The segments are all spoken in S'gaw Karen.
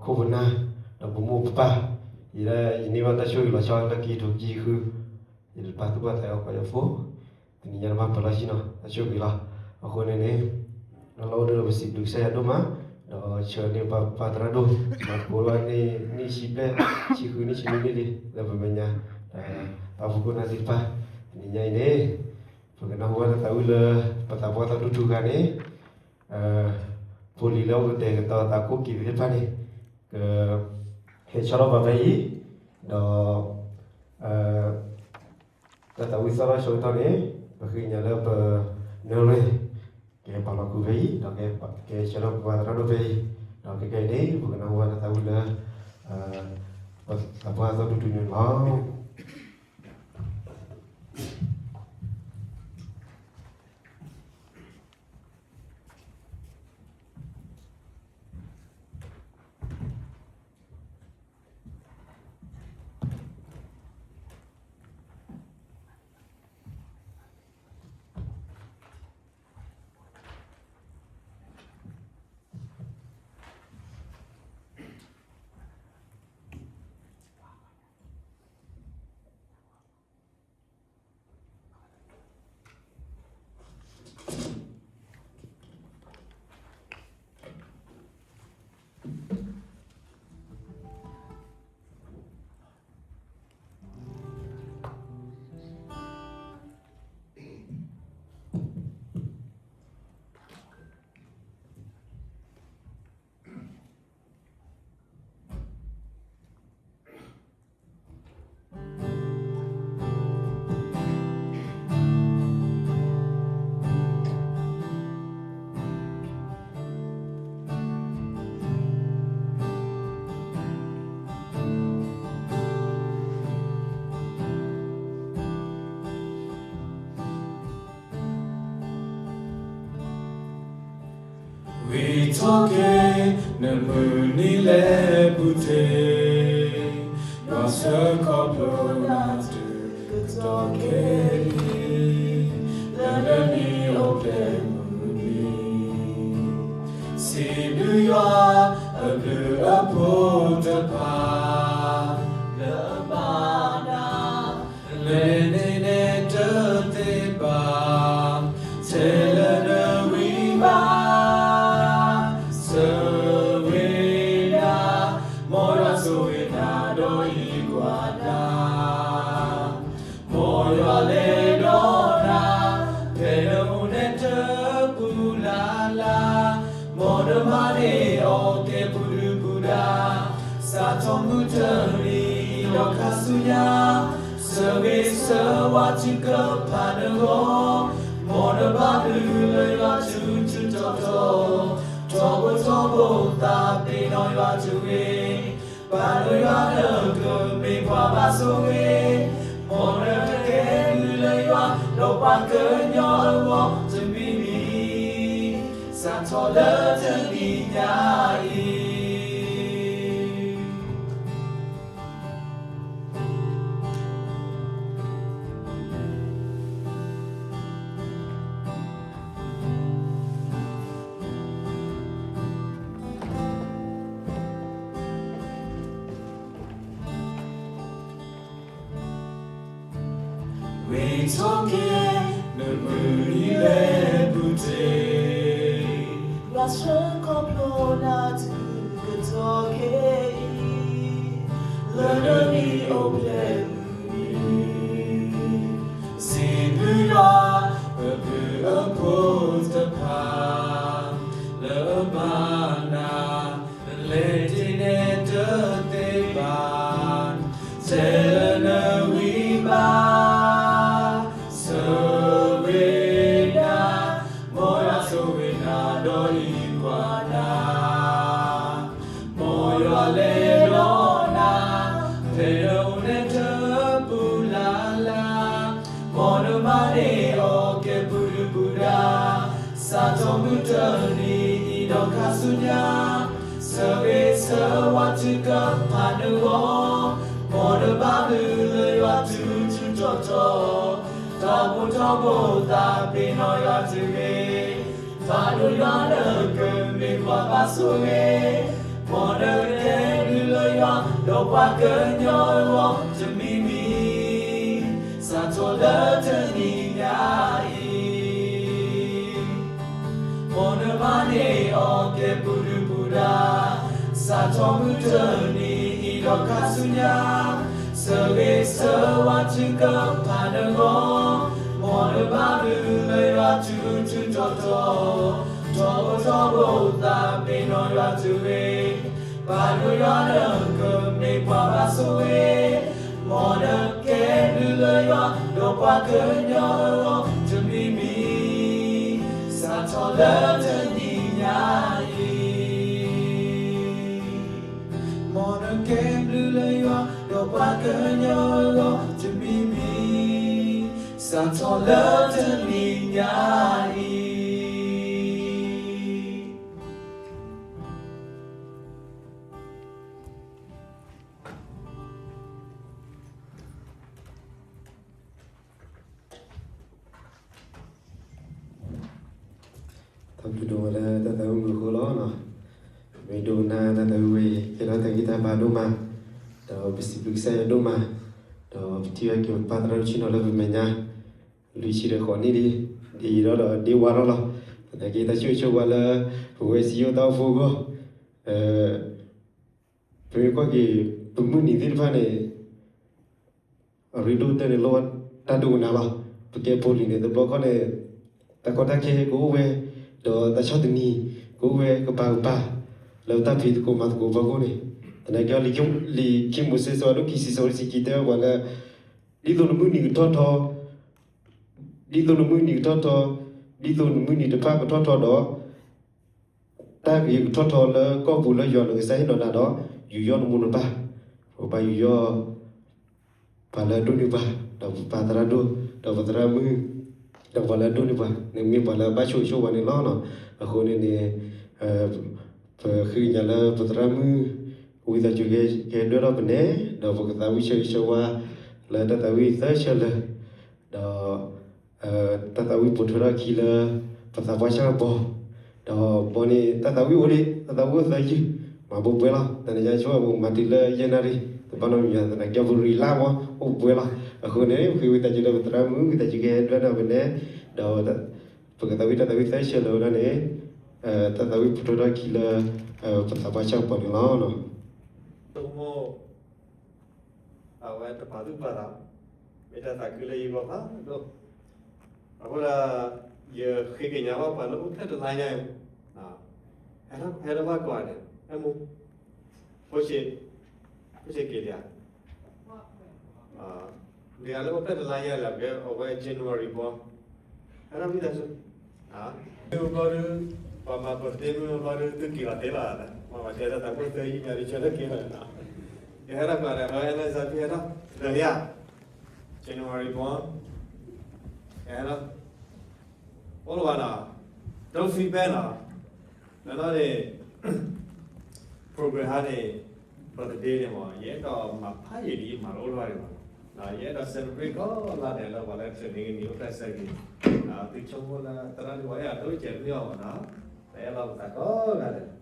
ခိၣ်ပနၢ်, ဒီးပမိၢ်ပပၢ်, ယဲဒၣ်ယန့ၢ်ဘၣ်တၢ်ဆိၣ်ဂ့ၤလီၤဆီလၢက့ၤထူက့ၤဃု, ယတပာ်သူၣ်ပာ်သးအီၤကီးယၤဖိ, တနံၤညါတဘၣ်ပၢၤလီၢ်ဆ့ၣ်နီၤ တၢ်ဆိၣ်ဂ့ၤလီၤ. အဃိန့ၣ်န့ၣ် လၢလီၢ်အိၣ်ဒၣ်ဒီးပစံးဘျုးကစၢ်ယွၤဒိၣ်မး, ဒီးဆၢန့ၢ်ပၢ်ပၢ်သရၣ်ဒိၣ်, မၤသကိးလၢန့ၣ် နံၣ်ဆံဘျဲၣ်, ဆံဃုနံၣ်ဆံနွံနံၣ်လံ လၢပမဲာ်ညါ, ဒီးပှၤဟီၣ်ခိၣ်ဖိသ့ၣ်တဖၣ်, တနံၤညါအံၤန့ၣ် ပကနၢ်ဟူဘၣ်တၢ်သးဝံၣ်လၢ ပသးပှၢ်သီဒူထူခါန့ၣ် ဖိလံၤလၢအိၣ်ကတဲာ်ကတီၤသးခိၣ်က့ၤသ့ၣ်တဖၣ်န့ၣ် က ဟဲဆီထီၣ်ပာ်ဖဲအံၤ, ဒီး တၢ်သးဝံၣ်သီၣ်ထီၣ်ဆၢကတီၢ်န့ၣ် ပဃ့ကညးလၢပ နၢၤရ့ၣ် ကဟဲပာ်လီၤဃုာ်ဖဲအံၤ, ဒီးကဟဲဆှၢထီၣ်ပှၤသရၣ်ဒိၣ်ဖဲအံၤ, ဒီးခဲကနံၣ်အံၤန့ၣ် ပကနၢ်ဟူဘၣ်တၢ်သးဝံၣ်လၢ ပသးပှၢ်သီဒူထူန့ၣ်လီၤ.ဝံထီၣ်က့ၤ နမုၢ်နံၤလဲၤပူၤတ့ၢ်, ယွၤဆှၢခီဖျိနၤတုၤကတီၢ်ခဲအံၤ, လၢနမံၤအိၣ်ဖျဲၣ်မုၢ်နံၤ, စံးဘျုးယွၤ အဘျုးအဖှိၣ်တဖၣ် လၢအဘၣ်နၤ လဲၤတ့ၢ်နဲတသ့ဘၣ်, ထဲလၢနဝံဘၣ်, ဆၢဝ့ဒၣ်, မ်ယွၤဆိၣ်ဂ့ၤနၤဒီးဟံးကွၢ်နၤ, မ်ယွၤလဲၤဒီးနၤ, ဖဲနအိၣ်နဲတပူၤလၢ်လၢ်, မ်နမၤန့ၢ်အီၣ်ကဲပူၤဒုးပူၤဒါ, စးထီၣ်မုၢ်တနံၤဒီးခါဆူညါ, ဆၢဂ့ၤဆၢဝါထုကဖၣ်နဂီၢ်, မ်နဘၣ်ဘျုးလၢယွၤထူးထူးတီၤတီၤ, ထီဘိထီဘိသးပ့ၤနီၣ်ယွၤတဂ့ၤ, ပာ်ဒိၣ်ယွၤလၢကမ့ၢ်ပှၤဘၣ်ဆိၣ်ဂ့ၤ, မ်နကဲဘျုးလၢယွၤ ဒီးပှၤကညီအဂီၢ်တမံၤမံၤ, စးထီၣ်လၢတနံၤညါအံၤ ဝံထီၣ်က့ၤ နမုၢ်နံၤလဲၤပူၤတ့ၢ်, ယွၤဆှၢခီဖျိနၤတုၤကတီၢ်ခဲအံၤ, လၢနမံၤအိၣ်ဖျဲၣ်မုၢ်နံၤ, စံးဘျုးယွၤ အဘျုးအဖှိၣ်တဖၣ် လၢအဘၣ်နၤ လဲၤတ့ၢ်နဲတသ့ဘၣ်, ထဲလၢနဝံဘၣ်, ဆၢဝ့ဒၣ်, မ်ယွၤဆိၣ်ဂ့ၤနၤဒီးဟံးကွၢ်နၤ, မ်ယွၤလဲၤဒီးနၤ, ဖဲနအိၣ်နဲတပူၤလၢ်လၢ်, မ်နမၤန့ၢ်အီၣ်ကဲပူၤဒုးပူၤဒါ, စးထီၣ်မုၢ်တနံၤအံၤဒီးခါဆူညါ, ဆၢဂ့ၤဆၢဝါထုကဖၣ်နဂီၢ်, မ်နဘၣ်ဘျုးလၢယွၤထူးထူးတီၤတီၤ, ထီဘိထီဘိသးပ့ၤနီၣ်ယွၤတဂ့ၤ, ပာ်ဒိၣ်ယွၤလၢကမ့ၢ်ပှၤဘၣ်ဆိၣ်ဂ့ၤ, မ်နကဲ ဒီးပှၤကညီအဂီၢ်တမံၤမံၤ, စးထီၣ်လၢတနံၤညါအံၤ, မ်နမၤန့ၢ်အီၤကဲပူၤဒုၣ်ပူၤဒါ, စးထီၣ်မုၢ်တနံၤအံၤဒီးခါဆူညါ, ဆၢဂ့ၤဆၢဝါထုကဖၣ်နဂီၢ်, မ်နဘါဘျုးလၢယွၤထူထူတီတီ, ထီဘိထီဘိသးပ့ၤနီၣ်ယွၤတဂ့ၤ ဘၣ်ဒိယွၤလၢကမ့ၢ်ပှၤဘၣ်ဆိၣ်ဂ့ၤ, မ်နကဲဘျုးလၢယွၤ, ဒီးပှၤကညီအဂီၢ်တမံၤမံၤ, စးထီၣ်လၢတနံၤညါအံၤ, မ်နကဲဘျုးလၢယွၤ, ဒီးပှၤကညီအဂီၢ်တမံၤမံၤ, စးထီၣ်လၢတနံၤညါအံၤ တၢ်ဘျုးဒိၣ်မးလၢတၢ်သးဝံၣ်မုာ်ဃိလီၤ. မ့ၢ်ဒိကနၣ်တၢ်သးဝံၣ်ဝဲအံၤ ကဲထီၣ်တၢ်ဂံၢ်တၢ်ဘါဒိၣ်မး, ဒီးပစံးဘျုးကစၢ်ယွၤဒိၣ်မး, ဒီးပထံၣ်ဝဲက့ၤပပၢ်သရၣ်ဒိၣ်ဆ့ၣ်နီၤလၢပမဲာ်ညါ လွံၢ်ဆံဒီးဃိးနံၣ်လံ, ဒ်အံၤဒီးဒ့ဝါထီၣ်လီၤ. သနာ်က့တၢ်ဆိၣ်ဂ့ၤဆိၣ်ဝါလၢ ပဝဲစံယိၣ်တၢ်အိၣ်ဖှိၣ်အဂီၢ်, ပမ့ၢ်ကွၢ်က့ၤ ပမုၢ်နံၤသ့ၣ်တဖၣ်န့ၣ် အရ့ဒိၣ်ကတၢၢ်န့ၣ် လိၣ်ဘၣ်တၢ်ဒိကနၣ်လီၤ. ပကဲဖိလံၤန့ၣ် တဘျီခီန့ၣ် တၢ်ကီတၢ်ခဲကအိၣ်ဝဲ, ဒီးတၢ်ဆီၣ်တနံၤကအိၣ်ဝဲကပၤကပၤ, လၢတၢ်ဖံးသကိးမၤသကိးအဖီခိၣ်န့ၣ်, သနာ်က့အီၤ လံာ်ခံမိၤၡ့ ဆၢဒိၣ်ခံဆံ ဆၢဖိတဆံခံ တဲဝဲပှၤလၢ ဒ်သိးနမုၢ်နံၤကထီၣ်ထီ, ဒ်သိးနမုၢ်နံၤကထီၣ်ထီ, ဒ်သိးနမုၢ်နံၤတဖၣ်ကထီၣ်ထီဒီး တၢ်ဂ့ၤကထီၣ်ထီလၢကီၢ်ပူၤလၢယွၤနကစၢ်ဟ့ၣ်နီၤနၤဒီး, ယူးယီၣ်နမိၢ်နပၢ်, ပဘၣ်ယူးယီၣ် ပှၤလၢအဒိၣ်န့ၢ်ပှၤ, ဒီးပပၢ်သရၣ်ဒိၣ်, ဒီးပသရၣ်မုၣ်, ဒီးပှၤလၢအဒိၣ်န့ၢ်ပှၤ, နမ့ၢ်ပှၤလၢအဘၣ်ဆိၣ်ဂ့ၤဆိၣ်ဝါန့ၣ်လီၤ. အဃိန့ၣ်န့ၣ် ပဃ့ကညးလၢပသရၣ်မုၣ် ဝံသးစူၤကဟဲဒွဲၣ်ထီၣ်ပနဲ, ဒီးပကသးဝံၣ်ဆၢဂ့ၤဆၢဝါ လၢတၢ်သးဝံၣ်သၢဆၢလၢာ်, ဒီး တၢ်သးဝံၣ်ပိာ်ထွဲထီၣ်အခံလၢ ပသးပှၢ်ဆၣ်ကပီၤ, ဒီးဘီန့ၣ် တၢ်သးဝံၣ်အိၣ်ဒံး, တၢ်သးဝံၣ်အိၣ်သၢယုၢ်, မၤဘိးဘှဲလီၤ. တနံၤညါဆိ ပမၤတုၤလၢယဲၢ်နၣ်ရံၣ်, တဘၣ်နီတမံၤ သနာ်က့ပရံလါမး အိၣ်ဘှဲလီၤ. အဃိန့ၣ် ပဃ့ဝံသးစူၤလၢပသရၣ်မုၣ် ဝံသးစူၤကဟဲဒွဲၣ်ထီၣ်ပနဲ, ဒီး ပကသးဝံၣ်တၢ်သးဝံၣ်သၢဆၢလၢာ်ဝဲဒၣ်န့ၣ်, တၢ်သးဝံၣ်ပိာ်ထွဲထီၣ်အခံလၢ ပသးပှၢ်ဆၣ်ကပီၤန့ၣ်လီၤ. အဝဲတပာ်သူၣ်ပာ်သး, မ့ၢ်တၢ်သးခုလၢယဂီၢ်ဖးဒိၣ်, အဃိဒီး ယဃ့ကညးဘၣ်ပှၤလၢအိၣ်ဖျဲၣ်တလါညါအံၤ, ဟဲထီၣ်ဘၣ်ကိးဂၤဒဲး, အဲၣ်မူ, ဖိဆံး, ဖိဆံးက့ၤဒံးဧါ, ဒ်ဂၤလၢအိၣ်ဖျဲၣ်တလါညါလၢ အဝဲ January born, ဟဲထီၣ်ဝံသးစူၤ ဘျီဒုး, ပှၤမၤ birthday မုၢ်ဘျီဒုး သုက့ၤလီၤတ့ၢ်လီၤ, မၤဘၣ်တဲတၢ်သးဝံၣ်သၢယုၢ်ညါဒုး ဆၢထၢၣ်က့ၤလီၤ, ယဟဲထီၣ်ကွၢ်ဒီး ဟဲလၢဇာတိဟဲထီၣ်, ဒီးလံဧါ, January born, ယဟဲထီၣ်, အိၣ်လီၤဘၣ်နီၤ, don't feel bad နီၤ, နီၤန့ၣ် program ဟါန့ၣ် birthday န့ၣ်မး ယအဲၣ်ဒိးမၤဖးယံာ်လံ ယမၤတအိၣ်လၢၤဘၣ်ဒံးဘၣ်, ယအဲၣ်ဒိး celebrate ကိးလါဒဲးလၢပှၤလၢ training ကနံၤအိၣ်ဖျဲၣ်ဆၢက့ၤ, သုဆိကမိၣ်လၢသရၣ်ဒိၣ်ဝဲအဲၣ်အဒိၣ်ကဲၤမုၢ်အီၤမးနီၤ, ပအဲၣ်လီၤပသးကိးဂၤဒဲး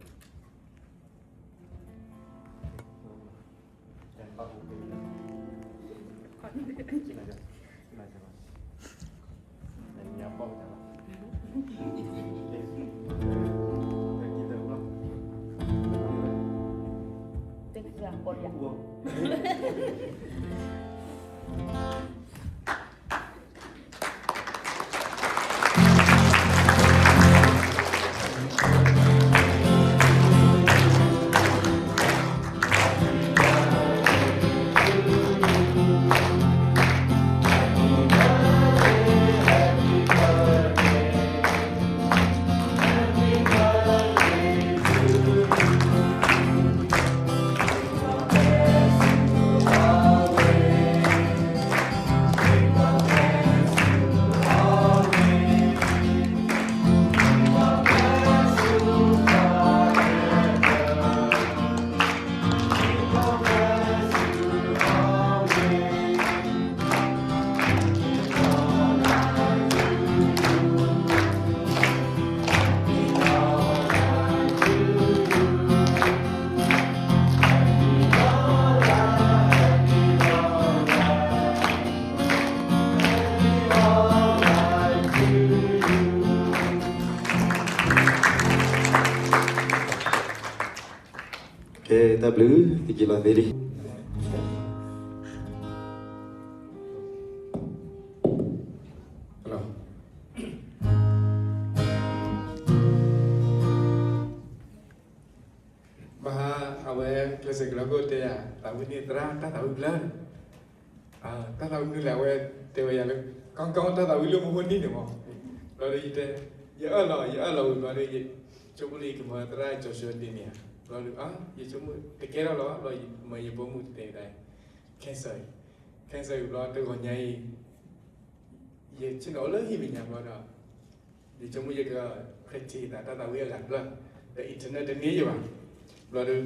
Thank you. ကဲ တၢ်ဘျုး သုးက့လွံၢ်သ့ၣ်လံ. ဘၣ်အဝဲ ကျဲးစၢးကလီၤကိၣ်တဲယၤ သးဝံၣ်န့ၢ်သရၣ် တၢ်သးဝံၣ်ဘျၢ တၢ်သးဝံၣ်မနုၤလဲၣ် အဝဲတဲဝဲယၤလၢ ကီကီတၢ်သးဝံၣ်လၢမဟိနံၣ်န့ၣ်မး. ဘျီဒီးယတဲ ယအၢၣ်လီၤ ယအၢၣ်လီၤဝံၤဘျီဒီး ယဆိကမိၣ်လၢယကမၤသရၣ်ကၠီၤဆှၢဒ်န့ၣ်ဧါ. ဘျီဒီး ယဆိကမိၣ်တကဲထီၣ်လီၤ ဘျီမၤယပိာ်မုၣ်တတဲဒၣ် cancer အံၤ cancer အံၤဘျီတဂီၤညါအံၤ ယဆ့ၣ်နီၤအိၣ်လၢဟံၣ်မဲာ်ညါဘျီဒီး ယဆိကမိၣ်ယက practice သးတၢ်သးဝံၣ်အဂၤတဖျၢၣ် ဒီး internet တန့ၢ်ယဘၣ်. ဘျီဒီး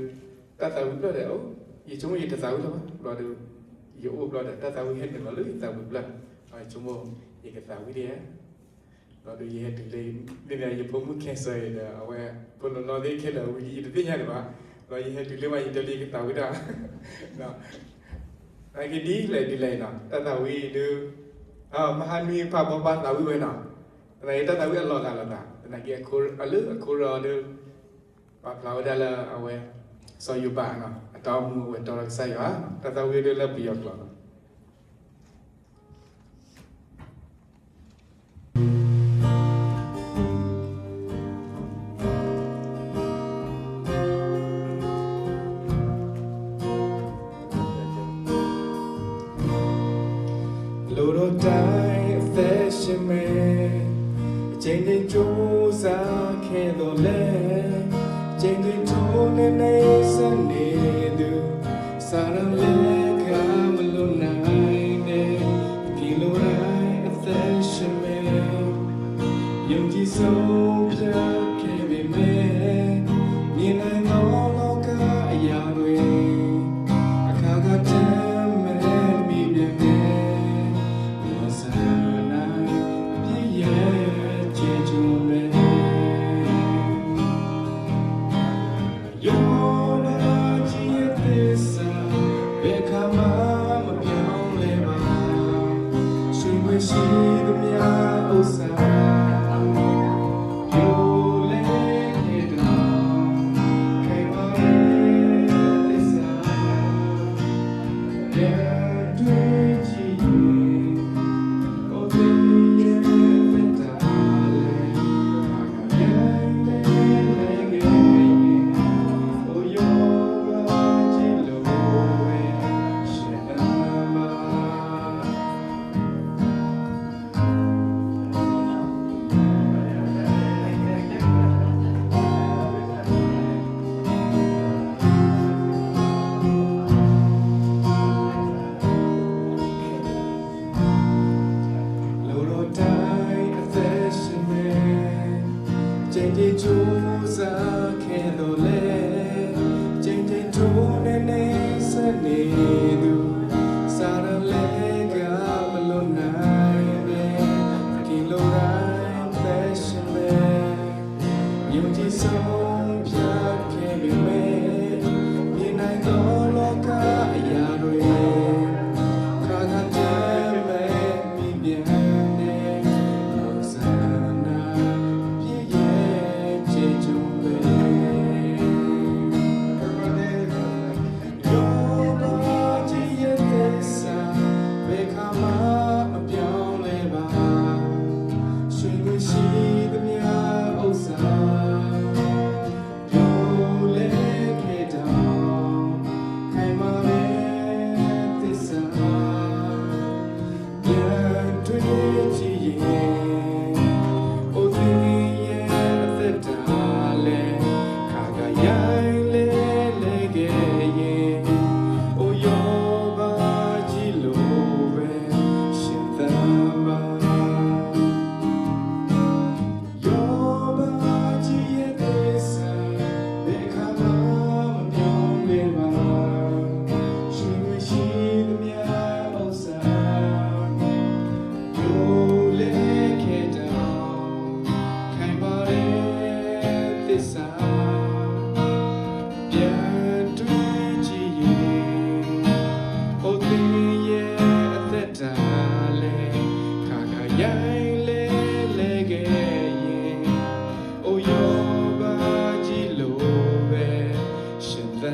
တၢ်သးဝံၣ်တဖျၢၣ်ဒီး ယဆိကမိၣ်ယတသးဝံၣ်လၢၤဘၣ်. ဘျီဒီး ယအိၣ်ဘျီဒီး တၢ်သးဝံၣ်ဟဲနုာ်လီၤလၢယသးဝံၣ်တဖျၢၣ် ယဆိကမိၣ် ယကသးဝံၣ်ဒ် ဘျီဒီးယဟဲတုၤလၢ ဒ်န့ၣ်ယဖိမုၣ် cancer အံၤဒီး အဝဲဖိနီၢ်နီၢ်သ့ၣ်ခဲလၢာ်ဝံၤ ယတသ့ၣ်ညါဒံးဘၣ်. ဘျီယဟဲတုၤလၢမး ယတဲလၢယကသးဝံၣ်တၢ် သနာ်က့ဒ်လဲၣ်ဒ်လဲၣ်နီၤ တၢ်သးဝံၣ်ဒုး မဟါနွံဖးဘီပၢ်သးဝံၣ်ဝဲနီၤ. သနာ်က့တၢ်သးဝံၣ်အလီၤဂာ်လိာ်သး သနာ်က့အလၢအခိရၢ်ဒီး ပာ်ဖျါဝဲဒၣ်လၢအဝဲ စီၤယိၤဘးနီၤ အတၢ်အိၣ်မူအဝဲတီလီၤကစၢ်ယွၤ တၢ်သးဝံၣ်ဒုးလၢပယီၤကျိာ်နီၤ. လိၣ်ဒီးတၢ်အသးဆံးမဲ ကဲဒ်တိစၢ်ခဲသိးလဲၣ်, ကဲဒ်တိန့ၣ်န့ၣ်စ့ၢ်န့ၣ်ဒုး စးထီၣ်လၢကမလိၣ်နၤန့ၣ် ကက့ၤလိၣ်ဒၣ်အသးဆံးမဲ ယုံကြည်ဆုံးဖြတ်ခဲ့ပေမဲ့ မြင်နိုင်သောလောကအရာတွေ အခါခါတမ်းမဲ့မိပြန်ခဲ့ မဆန္ဒပြည့်ရဲ့ချေချုံပဲ ယုံကြည်ရဲ့သစ္စာ ဘယ်အခါမှမပြောင်းလဲပါ ရှိခွင့်ရှိသမျှဥစ္စာ ပြိုလဲခဲ့တော့ ခဲပါရဲ့သစ္စာ ပြန်တွေ့ကြည့်ရင် လိၣ်ဒီးတၢ်အသးဆံးမဲ ကဲဒ်တိစၢ်ခဲသိးလဲၣ်, ကဲဒ်တိန့ၣ်န့ၣ်စ့ၢ်န့ၣ်ဒုး စးထီၣ်လၢကမလိၣ်နၤန့ၣ် ကက့ၤလိၣ်ဒၣ်အသးဆံးမဲ ယုံကြည်ဆုံးဖြတ်ခဲ့ပေမဲ့ မြင်နိုင်သောလောကအရာတွေ ခါခါတမ်းမဲ့မိပြန်တဲ့ မဆန္ဒပြည့်ရဲ့ချေချုံပဲ ယုံကြည်ရဲ့သစ္စာ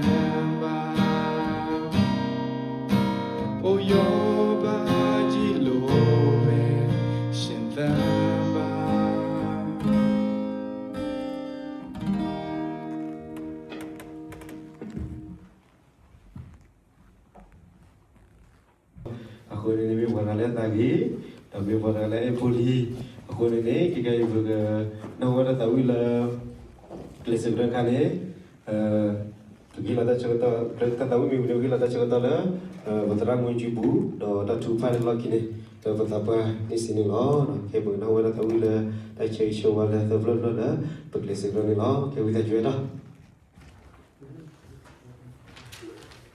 သၢဘၣ်, ပယီၤဘၣ်ယိၣ်လိာ်ဝဲ ရှင်သန်ပါ. အဃိန့ၣ်န့ၣ် မ့ၢ်ပှၤတဂၤလၢအသးဂ့ၤ, ဒီးမ့ၢ်ပှၤတဂၤလၢအအဲၣ်ဖိလံၤ, အဃိန့ၣ်န့ၣ် ခဲကနံၣ်အံၤ ပကနၢ်ဟူဝဲဒၣ်သးဝံၣ်လၢ ကျဲးစၢးကရၢခါန့ၣ် ပကဟ့ၣ်လီၤတၢ်ဆၢကတီၢ်, တၢ်သးဝံၣ်မ့ၢ်ဝံၤန့ၣ် ပကဟ့ၣ်လီၤတၢ်ဆၢကတီၢ်လၢ ပသရၣ်မုၣ်ကၠူပူၤ ဒီးတၢ်ထုကဖၣ်န့ၣ်လီၢ်ခံန့ၣ် လၢပသးပှၢ်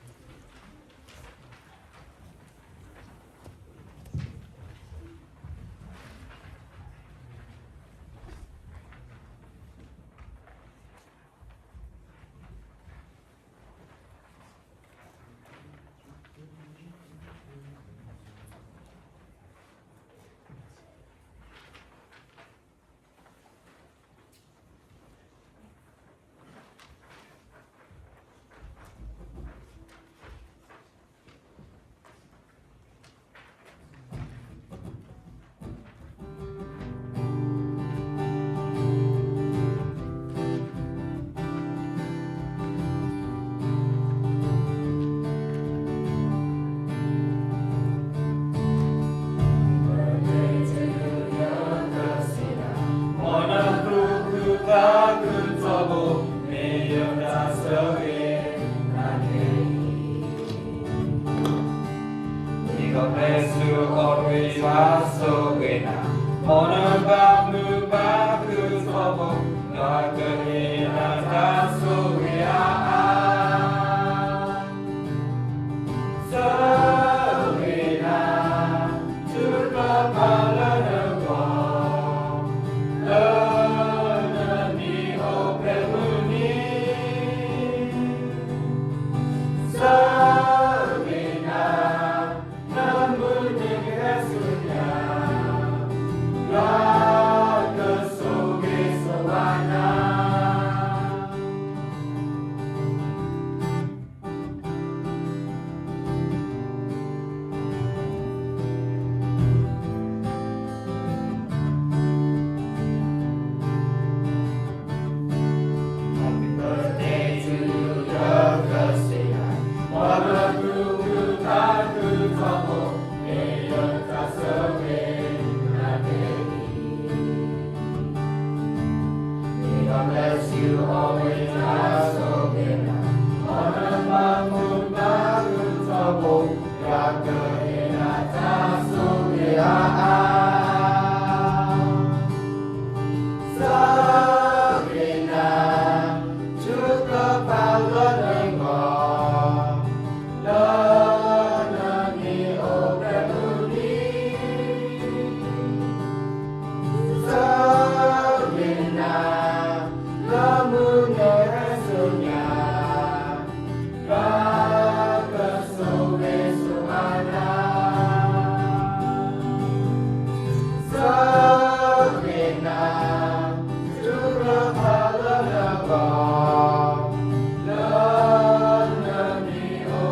န့ၣ်စ့ၢ်န့ၣ်လီၤ. ခဲအံၤပကနၢ်ဟူဝဲဒၣ်သးဝံၣ်လၢ တၢ်ဆၢဂ့ၤဆၢဝါလၢသၢဖျၢၣ်ဖျၢၣ်လၢ ပကျဲးစၢးကရၢန့ၣ်လီၤ. ခဲအံၤဝံသးစူၤဝဲဒၣ်ကဲ မ့ၢ်လီၤ မ့ၢ်တၢ်ဆၢကတီၢ်လၢပသရၣ်ကၠူ တၢ်ဆၢကတီ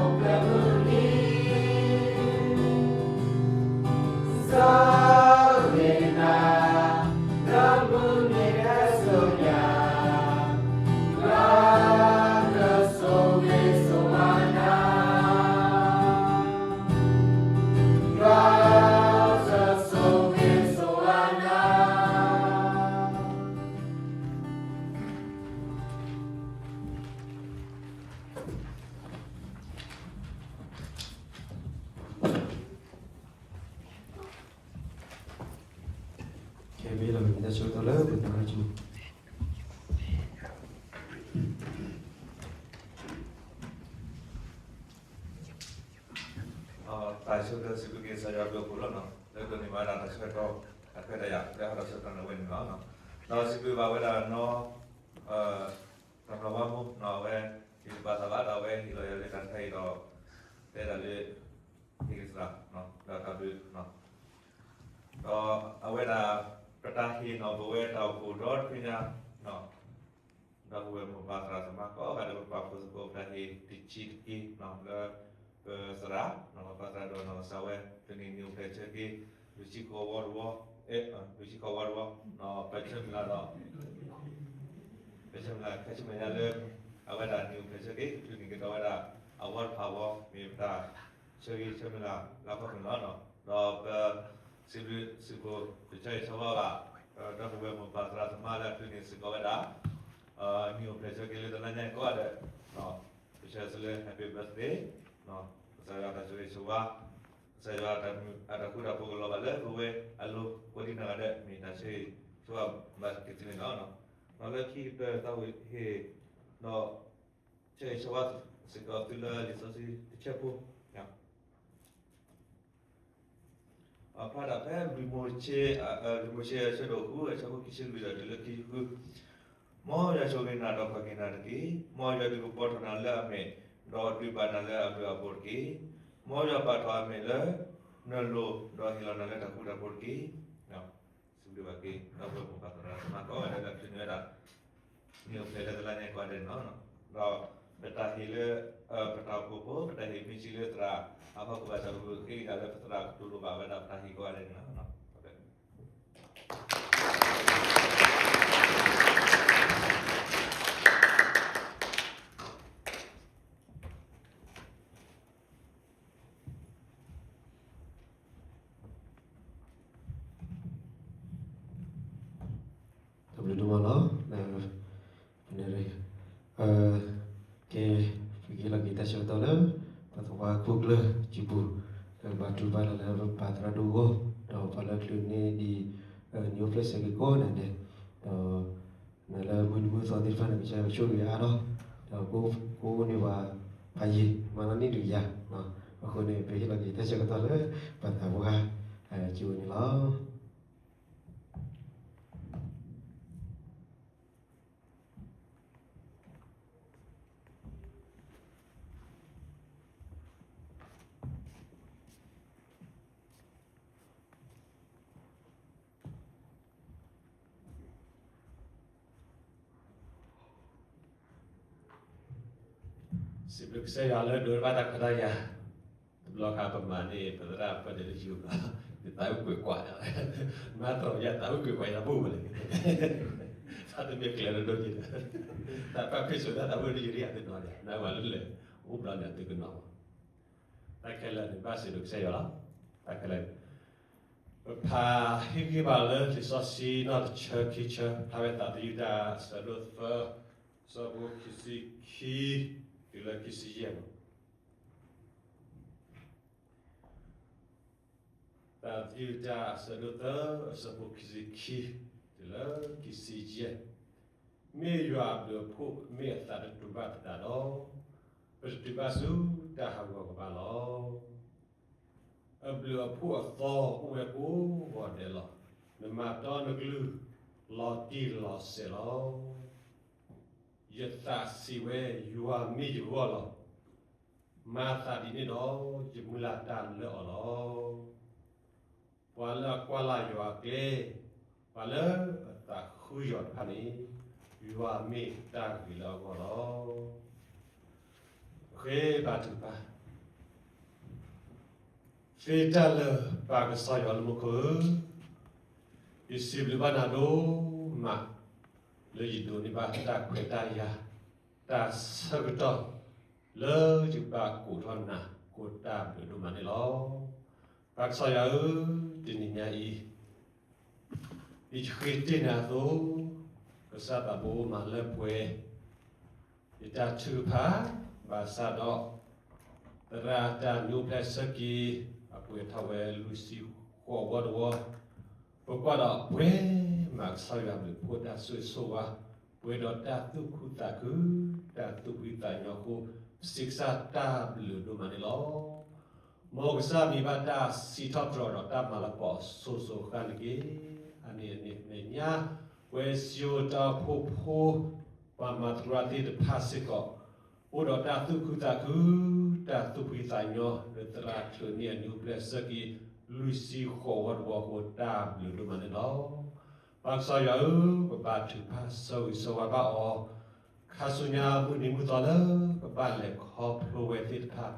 ၢ်စံးဘျုးက့ၤကစၢ်ယွၤအဘျုးအဖှိၣ်လီၤနီၤ, လၢဒိးန့ၢ်ဘၣ်ဝဲဒၣ်တၢ်ဆၢကတီၢ် အခွဲးတၢ်ယာ် လၢဟီၣ်ခိၣ်ချၢတၢ်န့ၣ်ဝဲန့ၣ်လီၤ. ဒီးစံးဘျုးဘၣ်ဝဲဒၣ်နီၤ တၢ်ဘျီဘၣ်မူနီၤ အဝဲ ဟ့ၣ်ဘၣ်သးဘၣ်ဒီး အဝဲဟ့ၣ်လီၤယၤလၢတၢ်ခဲအံၤဒီး တဲဒၣ်လၢ ဟ့ၣ်ကစၢ် ဒီးတၢ်ဘျုး ဒီးအဝဲဒၣ် ပတၢ်ဟ့ၣ်နီၤ ပဝဲတၢ်အိၣ်ဖှိၣ်ဒီတဖုညါနီၤ ဒီပုၢ်ဝဲၢ်မိၢ်ပၢ်သရၣ်သမါကိးဂၤဒဲး ပပာ်ဖှိၣ်သကိးပတၢ်ဟ့ၣ်တဆံးတက့ၢ်လၢ ပသရၣ်, ပသရၣ်ဒိၣ်နီၢ်ကစၢ်ဝဲ ဖဲန့ၣ် နံၣ်အိၣ်ဖျဲၣ်ဆၢက့ၤ လွံၢ်ဆံဃိးဝီတဝီ, လွံၢ်ဆံဃိးဝီတဝီ, ပဆၢမုၢ်လၢ်ဒီး ပဆၢမုၢ်လၢ် ခါဆူမဲာ်ညါလၢ အဝဲဒၣ်နံၣ်အိၣ်ဖျဲၣ်ဆၢက့ၤ ကထုးန့ၢ်ကဒီးဝဲဒၣ် အဝီတဖၣ်အဂီၢ် မ့ၢ်ပတၢ်ဆၢဂ့ၤဆၢမုၢ်လၢ်လၢအဖီခိၣ်န့ၣ်လီၤ. ဒီးပစံးဘျုးစ့ၢ်ကီး ပဆၢဂ့ၤဆၢဝါဘၣ် ဒီပုၢ်ဝဲၢ်မိၢ်ပၢ်သရၣ်သမါလၢအထုးန့ၢ်စ့ၢ်ကီးဝဲဒၣ် နံၣ်အိၣ်ဖျဲၣ်ဆၢက့ၤလၢတနံၤညါကိးဂၤဒဲး, ပဆၢဂ့ၤဆၢဝါ happy birthday, ကစၢ်ယွၤတၢ်ဆိၣ်ဂ့ၤဆိၣ်ဝါ, ကစၢ်ယွၤအတၢ်ဃူတၢ်ဖိးကလီၤဘၣ်လၢပဝဲအလိၤ ကိးဒံနီၢ်ဂၤဒဲး မ့ၢ်တၢ်ဆၢဂ့ၤဆၢဝါဘၣ်က့ၤသုန့ၣ်လီၤ. ဒီးလၢခံကတၢၢ်သးဝံၣ်ဟ့ၣ် ဒီး ဆၢဂ့ၤဆၢဝါစ့ၢ်ကီးသုလၢလံာ်စီဆှံတဆၢဖိ ဖျါဒၣ်ဖဲ လွံၢ်မိၤၡ့ လွံၢ်မိၤၡ့အဆၢဒိၣ်ဃု အဆၢဖိခံဆံလွံၢ်ဒီးတုၤလၢခံဆံဃု, မ်ယွၤဆိၣ်ဂ့ၤနၤဒီးပှၤက့ၤနၤတက့ၢ်. မ်ယွၤဒုးကပီၤထီၣ်နၤလၢအမဲာ်, ဒီးဒုးဘၣ်နၤလၢအဘျုးအဖှိၣ်တက့ၢ်. မ်ယွၤပာ်ထီၣ်အမဲာ်လၢနလိၤ, ဒီးဟ့ၣ်လီၤနၤလၢတၢ်ဃူတၢ်ဖိးတက့ၢ်. စံးဘျုးဘၣ်က့ၤ ဒီပုၢ်ဝဲၢ်မိၢ်ပၢ်သရၣ်သမါကိးဂၤဒဲးလၢအထုးန့ၢ်ဝဲဒၣ် နံၣ်အိၣ်ဖျဲၣ်လၢတလါညါကိးဂၤဒဲးန့ၣ်လီၤ. ဒီးပတၢ်ဟ့ၣ်လၢ ပတၢ်အိၣ်ဖှိၣ်ဖိ ပတၢ်ဟ့ၣ်မ့ၢ်စံးလၢသရၣ် အဖီခိၣ်ဘၣ်ဆၣ် ပဃ့က့ၤဒၣ်လၢပသရၣ်ကတိၤဒိၣ်ဘၣ်ဝဲဒၣ်ပတၢ်ဟ့ၣ်ကိးဂၤဒဲးန့ၣ်လီၤ. တၢ်ဘျုးဒိၣ်မးလီၤ. ကဲ ပကဟ့ၣ်လီၤက့ၤတၢ်ဆၢကတီၢ်လၢ ပသဝီခိၣ်ကျၢၢ်စုပူၤ လၢကဘါထုကဖၣ်လၢပပၢ်သရၣ်ဒိၣ်အဂီၢ် ဒီးပှၤလၢချုးန့ၢ်ဒံး နံၣ်အိၣ်ဖျဲၣ်ဆၢက့ၤကိးဂၤဒဲး, ဒီး နၤလၢမုၢ်နံၤမုၢ်သီသ့ၣ်တဖၣ်န့ၣ် ကစၢ်ယွၤဆိၣ်ဂ့ၤအါထီၣ်, ဒီးကိးန့ၢ်ပှၤဖးယံၤ မၤနီၣ်န့ၢ်ဒံးယၤ, အဃိန့ၣ် ပဟ့ၣ်လီၤက့ၤတၢ်ဆၢကတီၢ်လၢ ပသးပှၢ် စုပူၤန့ၣ်လီၤ. စံးဘျုးကစၢ်ယွၤလၢဒိးဘၣ်တၢ်ခွဲးတၢ်ယာ်, တဘျီခါပမၤန့ၣ် ပသရၣ်ပှၤဒဲးလၢယိၤဘၣ်, နသးအိၣ်ကွဲးကွၢ်, မၤသီယသးအိၣ်ကွဲးကွၢ်ယၤဘိၣ်ဝဲလဲၣ်, သးတမ့ၢ်ကျဲလၢဒိၣ်က့ၤ, တၢ်ပၢ်ဖ့ၣ်စိၤတၢ်သးအိၣ်ဒ်ယၤသ့ၣ်နီၤန့ၣ် နဝဲလၢလဲၣ်, အိၣ်ဘျီန့ၣ်သုကနီၤ, တၢ်ခဲလၢာ်န့ၣ် ဘၣ်စံးဘျုးကစၢ်ယွၤလီၤ, တၢ်ခဲလၢာ် ပဖးဟ့ၣ်ဂံၢ်ဘါလၢလံာ်စီဆှံနီၢ်တဆၢခံဆၢ ဖျါဝဲသးသယုၢ်တၢ်အဆၢဒိၣ်သၢ, အဆၢဖိခံဆံခံ တုၤလၢခံဆံယဲၢ်န့ၣ်, သးသယုၢ်တၢ်အဆၢဒိၣ်သၢ အဆၢဖိခံဆံခံ တုၤလၢခံဆံယဲၢ်, မ့ၢ်ယွၤအဘျုးအဖှိၣ် မ့ၢ်အသးတတူာ်ဘၣ်သတးဒီး, ပတတုၤဘၣ်ဆူတၢ်ဟးဂီၤကဘၣ်လီၤ. အဘျုးအဖှိၣ်အသီအိၣ်ဝဲကိးဂီၤဒဲးလီၤ. နမၤတီနကလုၢ် လီၤတံၢ်လီၤဆဲးလီၤ. ယသးစံးဝဲ ယွၤမ့ၢ်ယဂီၢ်လီၤ. မၤသးဒ်န့ၣ်ဒီး ယမုၢ်လၢ်တၢ်လၢအီၤလီၤ. ပှၤလၢအကွၢ်လၢ်ယွၤအကျဲ, ပှၤလၢအသးဃုယွၤတဖၣ်န့ၣ်, ယွၤမ့ၢ်တၢ်ဂ့ၤလၢအဂီၢ်လီၤ. ဃ့ဘါထုကဖၣ်, သ့တၢ်လၢာ်ပၢ်ကစၢ်ယွၤလၢမူခိၣ်ဧၢ, ယစံးဘျုးဘၣ်နၤဒိၣ်မး လၢယဒိးန့ၢ်ဘၣ်တၢ်ခွဲးတၢ်ယာ် တၢ်ဆၢကတီၢ် လၢယကဘၣ်ကိးထီၣ်နၤ ကိးတၢ်ဘျုးဒိၣ်မးန့ၣ်လီၤ. ပၢ်ကစၢ်ယွၤဧၢ, တနံၤညါအံၤ ဒ်ယဃ့တ့ၢ်နၤအသိး, ကစၢ်သးဘိမၤလၢပှဲၤ ယတၢ်ထုကဖၣ်, ဘၣ်ဆၣ်ဒီး သရၣ်တၢ်နံၣ်အိၣ်ဖျဲၣ်ဆၢက့ၤ အပှဲၤထီၣ်ဝဲလွံၢ်ဆံဃိးဝီတဝီ, ပကွၢ်ဒီးပှဲၤမးကစၢ်ယွၤဘျုးဖှိၣ်တၢ်ဆိၣ်ဂ့ၤဆိၣ်ဝါ, ပှဲၤဒီးတၢ်သူၣ်ခုသးခု, တၢ်သူၣ်ဖှံသးညီအဃိ, ပစံးကစၢ်တၢ်ဘျုးဒိၣ်မးန့ၣ်လီၤ. မ်ကစၢ်မံၤဘၣ်တၢ်စံးထီၣ်ပတြၢၤဒီးတၢ်မၤလၤကပီၤအစိၤစိၤအဃၣ်န့ၣ်တက့ၢ်. အန့ၣ်အန့ၣ်မဲာ်ညါ ပဝဲစံယိၤတၢ်အိၣ်ဖှိၣ်ဖိ ပှၤမၤသကိးတၢ်သ့ၣ်တဖၣ်စ့ၢ်ကီး အိၣ်ဒီးတၢ်သူၣ်ခုသးခု, တၢ်သူၣ်ဖှံသးညီ လၢသရၣ်ချုးန့ၢ်အနံၣ်အိၣ်ဖျဲၣ်ဆၢက့ၤ လွံၢ်ဆံဃိးဝီတဝီအဃိ တၢ်ဘျုးဒိၣ်မးန့ၣ်လီၤ. ပၢ်ကစၢ်ယွၤဧၢ, ပဘါထုကဖၣ်ဆၢဂ့ၤဆၢဝါဘၣ်အီၤ, ခါဆူညါမုၢ်နံၤမုၢ်သီလၢကဘၣ်လဲၤခီဖျိဝဲသ့ၣ်တဖၣ်,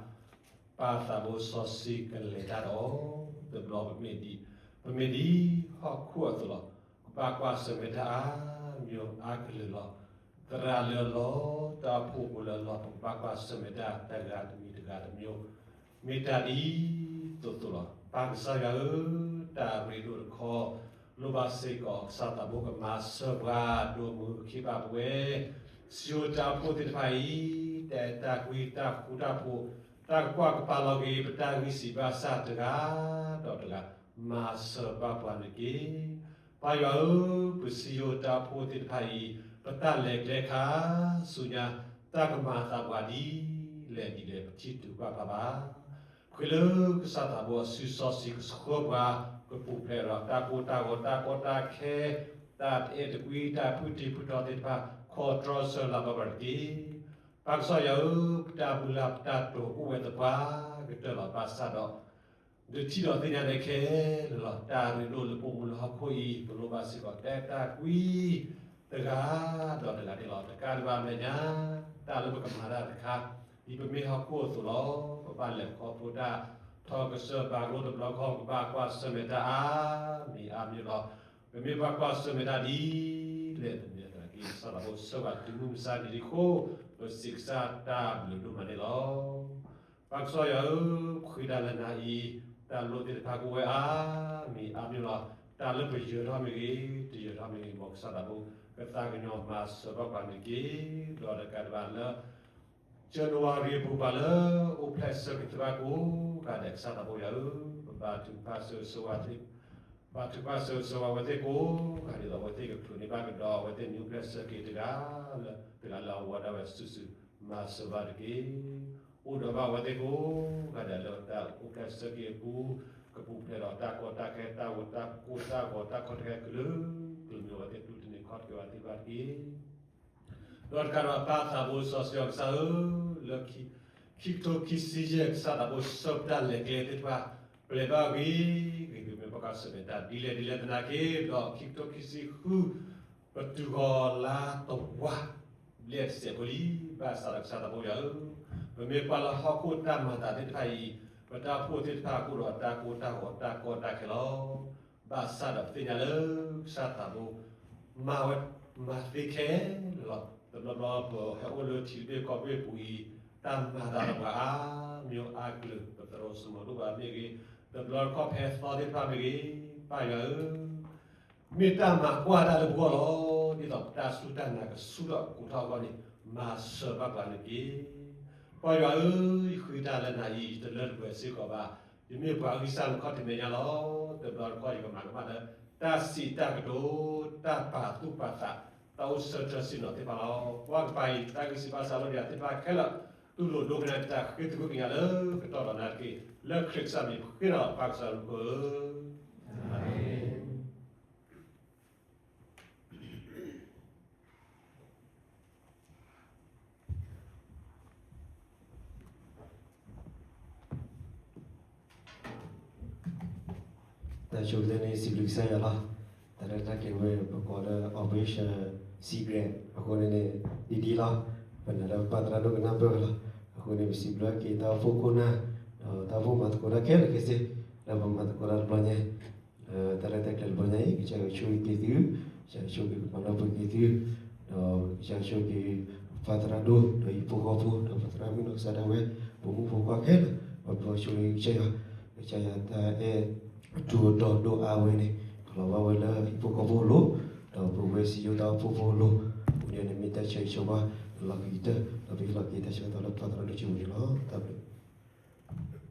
ပၢ်သးဘိစီဆှံကလဲၤတၢ်ဒီး, တဘျီပမ့ၢ်ဒ်, ပမ့ၢ်ဒ်ဟီၣ်ခိၣ်အသိးလီၤ. ကဘၣ်ကွၢ်ဆၢၣ်မဲာ်တၢ်အါမံၤအါကလုာ်လီၤ. သရၣ်လၢအလီၢ်, တၢ်အိၣ်ဖှိၣ်ဖိလၢအလီၢ်, ပကဘၣ်ကွၢ်ဆၢၣ်မဲာ်တၢ်တဂၤတမံၤတဂၤတမံၤ, မ့ၢ်တၢ်ဒ်သိးသိးလီၤ. ပၢ်ကစၢ်ယွၤဧၢ, တၢ်ရ့ဒိၣ်တခီ လိၣ်ဘၣ်စ့ၢ်ကီးကစၢ်သးဘိကမၤစၢၤပှၤဒိၣ်မုာ်အခ့အပှၤပဝဲ, စံယိၤတၢ်အိၣ်ဖှိၣ်သ့ၣ်တဖၣ်အံၤ, တၢ်အဲၣ်တၢ်ကွံ တၢ်ဃူတၢ်ဖိး, တၢ်ကကွၢ်ကပာ်လီၤက့ၤ ပတၢ်ဂံၢ်စၢ်ဘါစၢ်တဂၤဒီးတဂၤ, မၤစၢၤဘၣ်ပှၤန့ၣ်တက့ၢ်. ပၢ်ယွၤဧၢ, ပစံယိၤတၢ်အိၣ်ဖှိၣ်သ့ၣ်တဖၣ်အံၤ, ပတၢ်လဲၤကျဲခါဆူညါ, တၢ်ကမၤအသးပှၤဒ်လဲၣ်ဒ်လဲၣ် ပထံၣ်တူာ်ကွၢ်ဖျါဘၣ်. ဃ့လၢကစၢ်သးဘိအစုစီဆှံကဆှၢပှၤ, ကပူၤဖျဲးဒီးတၢ်ကိၢ်တၢ်ဂီၤ တၢ်ကီတၢ်ခဲ, တၢ်တအဲၣ်တကွံ တၢ်ဖုၣ်တံၢ်ဖုၣ်ထီသ့ၣ်တဖၣ်, ခီတြီဆၢလၢ်ဘၣ်ပှၤတက့ၢ်. ပၢ်ကစၢ်ယွၤဧၢ, ပတၢ်မုၢ်လၢ်ပတၢ်တိာ်အိၣ်ဝဲသပှၢ်ကတၢၢ်လီၤ. ဘၣ်ဆၣ်ဒီး ဒုးထံၣ်ဒီးသ့ၣ်ညါန့ၣ်ခဲလၢာ်လီၤ. တၢ်ရ့ဒိၣ်လၢပအိၣ်မူလၢဟီၣ်ခိၣ်အံၤ, ပလိၣ်ဘၣ်စ့ၢ်ကီးတၢ်အဲၣ်တၢ်ကွံ တဂၤဒီးတဂၤန့ၣ်လီၤ. တကးဒံးဘၣ်အမဲာ်ညါ, တၢ်လၢပကမၤတၢ်တခါ, ဒ်ပမ့ၢ်ဟီၣ်ခိၣ်အသိးလီၤ. ပဘၣ်လဲၤခီဖျိတၢ်ထီကစၢၢ်ဘၣ်လိတဘျီခီ, ပဘၣ်ကွၢ်ဆၢၣ်မဲာ်တၢ်အါမံၤအါမံၤလီၤ. ပမ့ၢ်ဘၣ်ကွၢ်ဆၢၣ်မဲာ်တၢ်ဒ်လဲၣ်, ပမ့ၢ်သနာ်က့ ကစၢ်သးဘိဆှၢဘၣ်တုၤမုၢ်မဆါတနံၤအဃိ, ပစံးကစၢ်တၢ်ဘျုးဒိၣ်မးန့ၣ်လီၤ. ပၢ်ကစၢ်ယွၤဧၢ, ပဃ့တၢ်လၢနၤအံၤ, တၢ်လိၣ်သ့ၣ်တဖၣ်ကအိၣ်ဝဲအါမံၤအါမံၤလီၤ. တၢ်လၢပယၢၤထီၣ်မ့ၢ်ဂ့ၤ, တယၢၤထီၣ်မ့ၢ်ဂ့ၤ, မ်ကစၢ်သးဘိကသးကညီၤမၤစၢၤဘၣ်ပှၤန့ၣ်တက့ၢ်. ဒီးတကးဒံးဘၣ်လၢ ကၠနဝါရံၤအပူၤ ပှၤလၢအိၣ်ဖျဲၣ်ဆၢက့ၤသ့ၣ်တဖၣ်ကိးဂၤဒဲး ကစၢ်သးဘိယွၤဧၢ, ပဘါထုကဖၣ်ဆၢဂ့ၤဆၢဝါ, ဘါထုကဖၣ်ဆၢဂ့ၤဆၢဝါဝဲသ့ၣ်ကိးဂၤဒဲးဒီး အဝဲသ့ၣ်ကချုးန့ၢ်ဘၣ်ကဒီး အဝဲသ့ၣ်နံၣ်အိၣ်ဖျဲၣ်ဆၢက့ၤတဂၤလၢတဂၤလၢအဝဲဒၣ်ဝဲစုာ်စုာ် မၤစၢၤဘၣ်တက့ၢ်. အိၣ်ဒီးဘၣ်အဝဲသ့ၣ်ကိးဂၤဒဲးလၢတၢ်အိၣ်ဖျဲၣ်ဆၢက့ၤအပူၤ, ကပူၤဖျဲးဒီးတၢ်ကီတၢ်ခဲ တၢ်ဂီၤတၢ်ဖီၣ်တၢ်ဂီၤတၢ်ကီတၢ်ခဲကလုာ်ကလုာ်မ့ၢ် အဝဲသ့ၣ်တူၢ်တန့ၢ်ခီၣ်တက့ၤဝဲသ့ၣ်ဘၣ်တက့ၢ်. ဒီးတကးဒံးဘၣ် ပၢ်သးဘိစီဆှံကစၢ်ဧၢ, လၢခံကထိခံဆံယဲၢ် ကစၢ်သးဘိဆှၢပတၢ်လဲၤကျဲသ့ၣ်တဖၣ် ပျဲဘၣ်ဂ့ၤဂ့ၤ ပမ့ၢ်ဘၣ်ကွၢ်ဆၢၣ်မဲာ်တၢ်ဒ်လဲၣ်ဒ်လဲၣ်သနာ်က့ ဒီးခံကထိခံဆံဃု ပတုၤဃီၤလါတဝၢ လၢတစဲးဖိလံ, ဘၣ်ဆၣ်ဒီးကစၢ်သးဘိယွၤဧၢ, ပမ့ၢ်ကွၢ်လၢဟီၣ်ခိၣ်တၢ်မၤသးသ့ၣ်တဖၣ်အံၤ, ပတၢ်အိၣ်ဖှိၣ်သ့ၣ်တဖၣ်ကအိၣ်ဒီးတၢ်ကိၢ်တၢ်ဂီၤတၢ်ကီတၢ်ခဲလီၤ. ဘၣ်ဆၣ်ဒီးပသ့ၣ်ညါလၢကစၢ်သးဘိ မၤဝဲမၤသ့ခဲလၢာ်လီၤ. တဘျီဘျီပဟဲအိၣ်လၢထံတဘ့ၣ်ကီၢ်တဘ့ၣ်အပူၤအံၤ, တၢ်မၤတၢ်လၢပှၤအါမံၤအါကလုာ် ပသရိာ်စိမိၤဒိၣ်ဘၣ်မ့ၢ်ဂ့ၤ, တဘျီတခီၣ်ဖဲသီသ့ၣ်တဖၣ်မ့ၢ်ဂ့ၤ, ပၢ်ယွၤဧၢ, မ့ၢ်တၢ်မၤကွၢ်တၢ်လၢပဂီၢ်လီၤ. ဒ်သိးပတၢ်စူၢ်တၢ်နာ်ကဆူၣ်ထီၣ်ကိးထီၣ်အဂီၢ်န့ၣ်, မၤစၢၤဘၣ်ပှၤန့ၣ်တက့ၢ်. ပၢ်ယွၤဧၢ, ယဃ့တၢ်လၢနၤအံၤ ယတလၢတပှဲၤစ့ၢ်ကီးဘၣ်. ယမ့ၢ်ပှၤဂံၢ်စၢ်လၢခီၣ်ထံးမဲာ်ညါလီၤ. တဘျီတခီၣ်ယကမၤကမၣ်လၢ တၢ်စံးတၢ်ကတိၤ, တၢ်ပာ်သူၣ်ပာ်သး, တၢ်အိၣ်ဆၢထၢၣ်ဆ့ၣ်နီၤသ့ၣ်တဖၣ်လီၤ. ကွၢ်ကပၤအံၤ တၢ်ဂံၢ်စၢ်ဘါစၢ်လီၤဒံးသ့ၣ်တဖၣ်ခဲလၢာ်, တူၢ်လိာ်ဒိကနၣ်တၢ်ဃ့သကွံၢ်ကညးလၢကတီၢ်ဒီးနၤတက့ၢ်. လၢခရံာ်ကစၢ်မံၤဃ့ဒီးပၢ်ကစၢ်လၢပဃိဧၢ, အၤမ့ၣ်. တၢ်ဆိကတၢၢ်န့ၣ် စံးဘျုးကစၢ်ယွၤလီၤ. တၢ်လၢတၢ်ကဲဝဲပကိးလၢ Operation Sea Grant အဃိန့ၣ်န့ၣ် ဒ်ဒ်လီၤ. ပနာ်လၢပပၢ်သရၣ်ဒိၣ်ကနၢ်ပၢၢ်ဝဲလီၤ. အဃိန့ၣ် ပစံးဘျုးက့ၤတၢ်အိၣ်ဖှိၣ်ခိၣ်နၢ်, ဒီးတၢ်အိၣ်ဖှိၣ်မၤသကိးတၢ်ခဲလၢာ်ခဲဆ့, လၢပမၤသကိးတၢ်တဘျီညါ လၢတၢ်ရဲၣ်တၢ်ကျဲၤတဘျီညါအံၤ ကစၢ်ယွၤဆိၣ်ဂ့ၤက့ၤသု, ကစၢ်ယွၤဆိၣ်ဂ့ၤက့ၤပှၤလၢပှဲၤက့ၤသု, ဒီးကစၢ်ယွၤဆိၣ်ဂ့ၤက့ၤပၢ်သရၣ်ဒိၣ် ဒီးဟံၣ်ဖိဃီဖိ ဒီးပသရၣ်မုၣ်နီၢ်ကစၢ်ဒၣ်ဝဲ, ပမုၣ်ဖိခွါခဲလၢာ်, ပဘၣ်ဆိၣ်ဂ့ၤကစၢ်ယွၤ, ကစၢ်ယွၤတၢ်အဲၣ်အထူးအတီၤဒိၣ်အါဝဲန့ၣ် ကလီၤဘၣ်ဝဲလၢဟံၣ်ဖိဃီဖိအလိၤ, ဒီးပဝဲစံယိၤတၢ်အိၣ်ဖှိၣ်ဖိအလိၤ, အဃိန့ၣ်န့ၣ်မ့ၢ်တၢ်ဆၢဂ့ၤဆၢဝါ လီၤက့ၤကတၢၢ်, ဒီးပဟ့ၣ်လီၤက့ၤတၢ်ဆၢကတီၢ်လၢပၢ်သရၣ်ဒိၣ်ဆိၣ်ဂ့ၤန့ၣ်လီၤ. တၢ်ဘျုး